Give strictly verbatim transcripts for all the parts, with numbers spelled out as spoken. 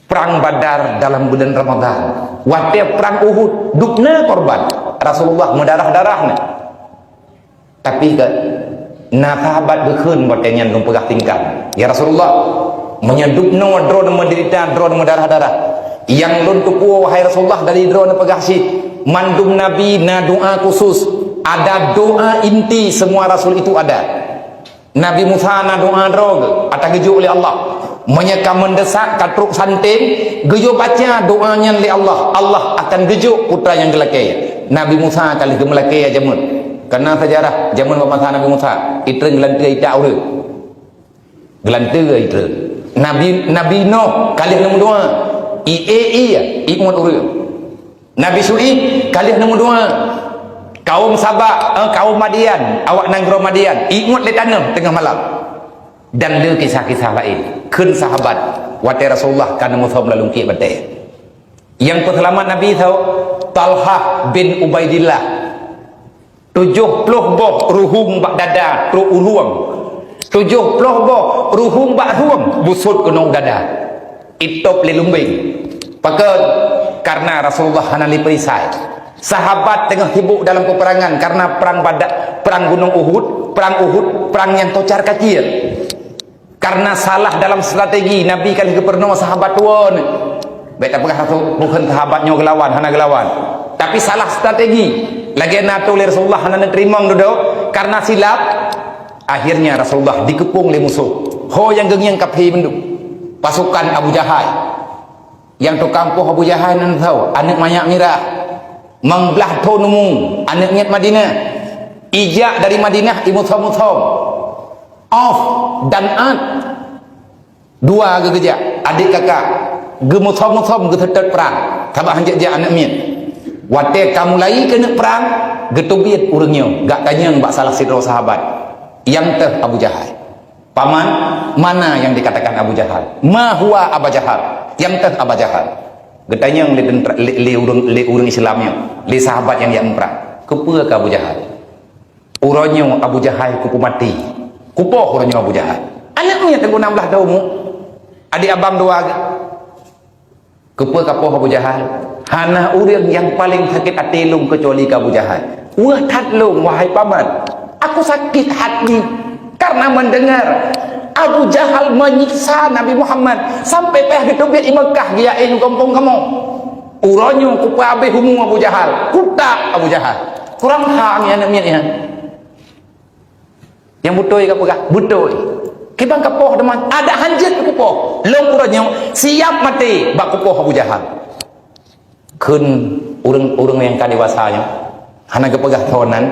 Prang Badar dalam bulan Ramadan. Watée prang Uhud, dubna korban. Rasulullah meudarah-darah na. Tapi ka na sahabat geukheun watée nyan geupeugah tingkat, "Ya Rasulullah, meunyoe dubnoe droeneuh meudeurita, droeneuh meudarah-darah, nyang lôn teupeue, wahai Rasulullah, dari droeneuh peugah cit, mandum nabi na doa khusus, ada doa inti semua rasul itu ada." Nabi Musa na doa droe geuh, ata geujok lé Allah. Meunyoe ka meundesak, ka trok santém, geuyue baca doa nyan lé Allah, Allah akan geujok putra nyang geulakée. Nabi Musa ka lheueh geumeulakée jameun. Kana seujarah jameun bak masa Nabi Musa, itreun geulanteue itak ureuëng. Geulanteue itreun. Nabi, Nabi Nuh ka lheueh neumeudoa, ie ie ié muet ureuëng. Nabi Syu'aib ka lheueh neumeudoa, kaum Saba, eh, kaum Madian, awak nanggroe Madian, ié muet lé tanoh teungoh malam. Dan le kisah-kisah laén. Kheun sahabat, watée Rasulullah ka neumeusom lam lungkiek batée. Nyang peuseulamat Nabi tho, Talhah bin Ubaidillah. Tujoh ploh boh ruhueng bak dada trok u rueng. Tujoh ploh boh ruhueng bak rueng busot keunong dada. Itôb lé lumbeng. Pakon? Karena Rasulullah hana lé perisai. Sahabat teungoh sibuk dalam peperangan karena perang Badar, perang Gunong Uhud, perang Uhud, perang nyang kocar-kacir. Karena salah dalam strategi, Nabi ka lheueh geupeurunoe sahabat tuwoe. Bék tapeugah rasul, bukan sahabat nyoe geulawan, hana geulawan. Tapi salah strategi. Lagée na tuléh Rasulullah hana neuteurimong dudoe, karena silap. Akhirnya Rasulullah dikeupong lé musoh. Ho nyang geungieng kaphé mandum. Pasukan Abu Jahal. Nyang tukang poh Abu Jahal nan tho, aneuëk manyak mirah. Mang blaih thon umu, aneuëk miet Madinah. Ijak dari Madinah imusom-musom. Auf dan Ad. Dua geugeujak, adék kakak. Geumusom-musom geuseutôt prang. Sabab hanjeuet jak aneuëk miet. Watée ka mulai keuneuk prang, geuteubiet ureuëng nyoe, geutanyong bak salah sidroe sahabat. Nyang teuh Abu Jahal. Paman, mana yang dikatakan Abu Jahal? Ma huwa Aba Jahal? Nyang teuh Aba Jahal? Geutanyong lé teuntra-, lé, lé ureuëng, lé ureuëng Islam nyoe, lé sahabat nyang jak muprang. Keupeue keu Abu Jahal? Uroe nyoe Abu Jahal kupeumaté. Kupoh uroe nyoe Abu Jahal. Aneuëk miet teungoh nam blaih thon umu. Adék abang dua geuh. Keupeue kapoh Abu Jahal? Hana ureuëng nyang paleng sakét até lôn keucuali keu Abu Jahal. Weueh that lôn, wahai paman. Aku sakét hati karena mendengar Abu Jahal menyiksa Nabi Muhammad sampai payah geuteubiet i Meukah, geujak éh u gampông kamoe. Uroe nyoe kupeuabéh umu Abu Jahal, kutak Abu Jahal. Kurang that nyan aneuëk miet nyan. Nyang beutôi kapeugah, beutôi. Kiban kapoh teuma, adak hanjeuet kupoh. Lôn uroe nyoe siap maté bak kupoh Abu Jahal. Kheun ureuëng-ureuëng nyang ka dewasa nyoe, hana geupeugah thon nan,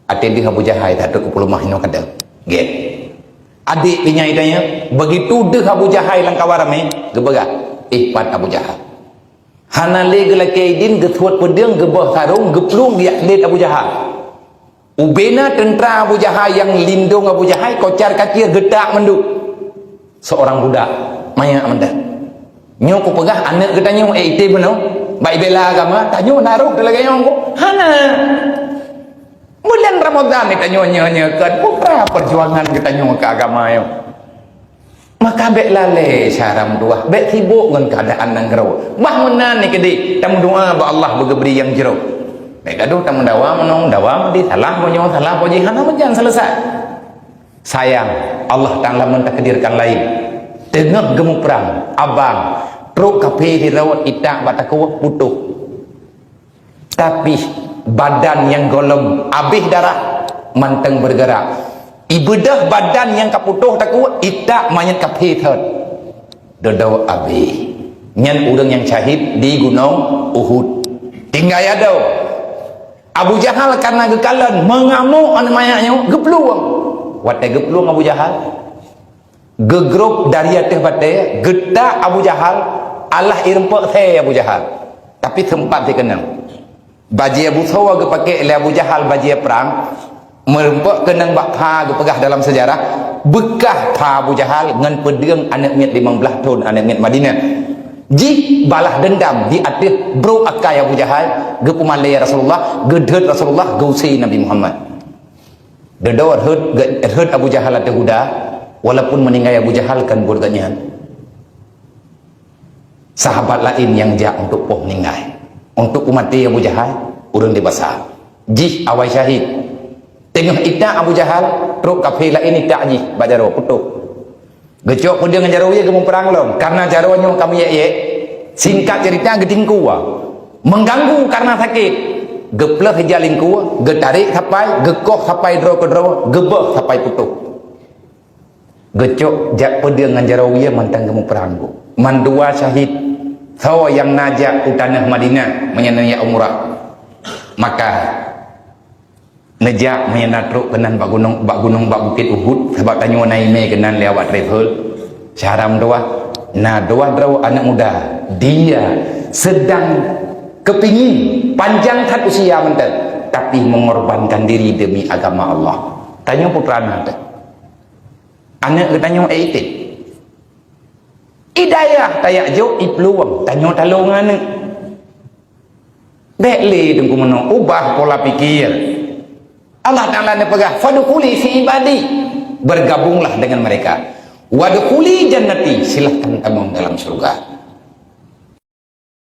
até deuh Abu Jahal tatrok keupeulumah inoe kadang. Gét. Adék pinyai tanya, begitu deuh Abu Jahal lam kawan ramé, geupeugah, "Eh, pat Abu Jahal." Hana lé geulakée idin geusuet peudeueng, geuboh sarong, geuplueng geujak lét Abu Jahal. Ubena teuntra Abu Jahal nyang lindong Abu Jahal, kocar-kacir geutak mandum. Seorang budak, manyak mantong. Nyoe kupeugah aneuëk geutanyoe, eh, item meunoe, bak ibela agama, tanyoe na roh lagée nyoe ko? Hana. Bulan Ramadan ni tanyoe nyoe-nyoe kan, peue perjuangan geutanyoe keu agama nyoe. Maka bék lalée cara meudoá, bék sibok ngon keuadaan nanggroe. Bah meunan ni keudeh tameudoá bak Allah beugeubri nyang jroh. Bék gadoh tameudawa meunong, dawa meudeh, salah meunyoe, salah meujih, hana meujan seuleusai. Sayang, Allah Taala meutakdirkan laén. Teungoh geumuprang, abang, trok kaphé sidroe itak bak takue putôh. Tapi badan nyang gohlom abéh darah mantong beugeurak. Ibeudôh badan nyang ka putôh takue, itak manyét kaphé thon. Dudoe abéh. Nyan ureuëng nyang syahid di Gunong Uhud. Tinggai adoe. Abu Jahal kana geukalon, meungamok aneuëk manyak nyoe, geuplueng. Watée geuplueng Abu Jahal, geugrôb dari ateueh batée, geutak Abu Jahal, alah irumpok thée Abu Jahal. Tapi teumpat sikeunong. Bajée busoe geupaké lé Abu Jahal bajée prang, meurumpok keunong bak pha geupeugah dalam seujarah, beukah pha Abu Jahal ngon peudeueng aneuëk miet limong blaih thon aneuëk miet Madinah. Jih balah deundam di ateueh brok akai Abu Jahal, geupeumalée Rasulullah, geudhôt Rasulullah, geuuse Nabi Muhammad. Dudoe rhot, rhot Abu Jahal ateueh kuda, walaupun meuninggai Abu Jahal kan buet geuh nyan. Sahabat laén nyang jak untuk poh meuninggai, untuk peumaté Abu Jahal, ureuëng dewasa. Jih awai syahid. Teungoh itak Abu Jahal, trok kafé laén itak jih bak jaroe, putôh. Geucok peudeueng ngon jaroe, geumeuprang lom. Karena jaroe nyoe ka meuyek-yek, singkat cerita, geutingkue. Mengganggu karena sakit. Geupleuh ija lingkue, geutarek sapai, geukoh sapai droe keudroe, geubeuh sapai putôh. Geucok jak peudeueng ngon jaroe mantong geumeuprang. Mandua syahid, soe nyang na jak u tanoh Madinah meunyoe neujak umrah. Maka neujak meunyoe na trok keunan bak gunong, bak gunong, bak Bukét Uhud, sabab tanyoe na imé keunan lé awak travel. Syahram dua, na dua droe aneuk muda, dia sedang kepingin, panjang that usia mantong, tapi mengorbankan diri demi agama Allah. Tanyoe putra na teuh. Aneuk geutanyoe ék item. I dayah tajak jok i peuluwang, tanyoe talong aneuk. Bék lé teungku meunoe, ubah pola pikir. Allah Taala neupeugah, "Fadkhuli fi ibadi." Bergabunglah dengan mereka. "Wadkhuli jannati," silahkan tamong dalam surga.